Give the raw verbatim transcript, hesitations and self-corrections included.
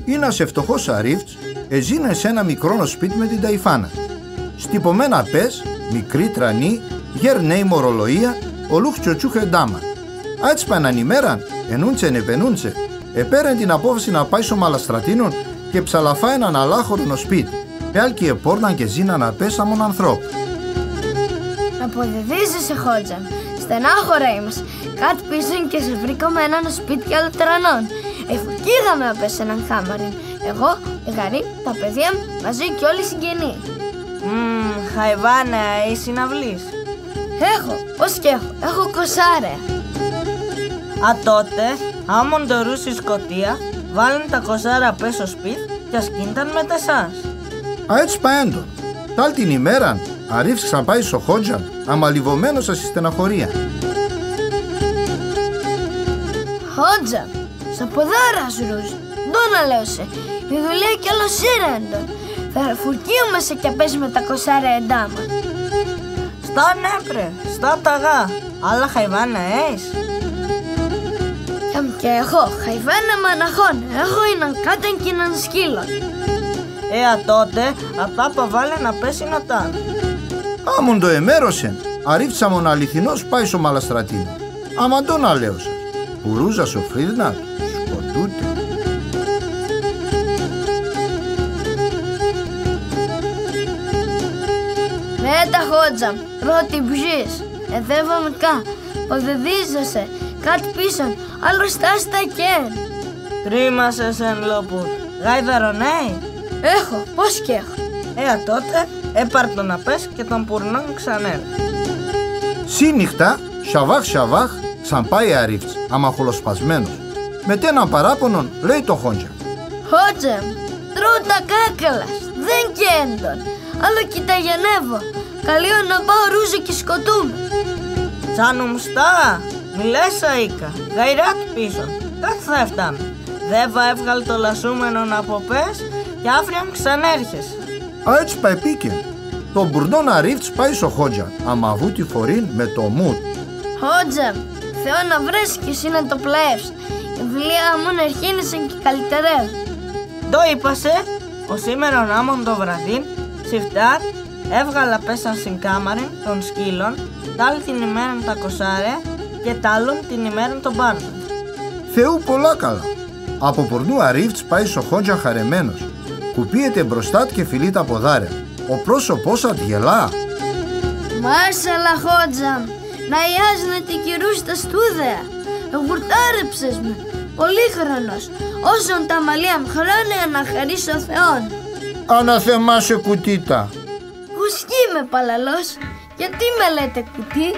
Είνας ευτοχός αρίφτς εζήνεν σ' έναν μικρόν οσπίτ' με την ταϊφάν ατ'. Στυπωμένα απέσ', μικροί τρανοί, γέρ' νέοι μωρολοΐα, ολούχ τσοτσούχ εντάμαν. Αέτσπα έναν ημέραν, ενούντσεν, επενούντσεν, επέρεν την απόφασην να πάει σο Μαλαστρατίνον και ψαλαφά έναν αλάχωρον οσπίτ', π' εάλκι επόρναν και ζήναν απέσ' άμον ανθρώπ'. Αποδεδίζεσαι, Χότζα μ', στενάχωρα ήμασ'. Κάτ' πίσον κι ας ευρήκαμε έναν οσπίτ' κι άλλο τρανόν. Εφουρκίγαμε απέσ' σ' έναν κάμαρην. Εγώ, η γαρή μ', τα παιδία μ', μαζί κι όλ' οι συγγενοί. Μμμ, χαϊβάνα αέεις ίν' αυλείς; Έχω, πώς 'κ' έχω, έχω κοσσάρεα. Α, τότε, άμον ντο ρούζ' η σκοτία, βάλεν τα κοσσάρεα απέσ' σ' οσπίτ' κι ας 'κίντ' ταν μετ' εσάς. Αέτσπα έντον. Τ' άλ' την ημέραν, αρίφτς ξαν πάει σο Χότζαν, αμα λιβωμένος ας ση στεναχωρία. Χότζα μ', σα ποδάρα σ' ρούζ', ντο να λέω σε, η δουλεία κι άλλο σύρ' έντον. Θα φουρκίουμαι σε κι απέσ' με τα κοσσάρεα εντάμαν. Στά, νέπρε, στά τ' αγά, άλλα χαϊβάνα αέεις; Κι αν 'κ' έχω, χαϊβάνα μαναχόν, έχω έναν κάτ'αν κι έναν σκύλον. Ε, α, τότε, ατά πα βάλεν απέσ' σ' ατάν. Άμον ντο εμέρωσεν, αρίφτς άμον αληθινός πάει σο Μαλαστρατίνον. Αμα ντο να λέω σας, πουρούζα σο φρύδ' ατ', σκοτούται. Νέτα, Χότζα μ', πρώτη ψ', εδέβαμε κα, ποδεδίζεσαι, κάτ' πίσον, άλλο στάστα 'κ' έν'. Κρίμας εσέν, λόπουρ'. Γάιδαρον έι; Έχω, πώς 'κ' έχω. Ε, α, τότε, έπαρ' τον απέσ' και τον πουρνόν ξαν έλ'. Σύννυχτα, σαβάχ σαβάχ, ξαν πάει αρίφτς, αμα χολοσπασμένος. Μετ' έναν παράπονον, λέει το Χότζαν. Χότζα μ', τρώω τα κάκαλας, δεν 'κ' έντον. Άλλο κι ταγιανεύω. Καλείον να πάω ρούζω κι σκοτούμαι. Τσάνουμ, στά, μη λες αΐκα, γαϊράτ' πίσον, κάτ' θα ευτάμε. Δέβα έβγαλ' το λασούμενον αποπέσ' κι αύριον ξαν έρχεσαι. Αέτσπα επήκεν. Τον πουρνόν αρίφτς πάει σο Χότζαν, αμα αβούτην φορήν με το μουτ'. Χότζα μ', Θεόν να βρέσκεις, εσύ να το πλαεύς. Η δουλεία άμον ερχίνεσεν κι καλυτερεύει. Ντο είπα σε; Οσήμερον άμον το βραδύν, σιφτάρ', έβγαλα απέσ' σ' σην κάμαρην τον σκύλον, τ' άλ' την ημέραν τα κοσσάρεα και τ' άλλο την ημέραν τον μπάρδον. Θεού πολλά καλά. Αποπουρνού αρίφτς πάει σο Χότζαν χαρεμένος. Κουπίεται εμπροστά τ' και φιλεί τα ποδάρια. Ο πρόσωπός ατ' γελά. Μάσαλα, Χότζα μ', να αιάζ'νε τη κυρούς τα στούδεα. Εγουρτάρεψες με, πολύχρονος, όσον τα μαλλία μ' χρόνια να χαρίσω Θεόν. Αναθεμά σε, κουτίτα. Κουσκί με, παλαλός, γιατί με λέτε κουτί;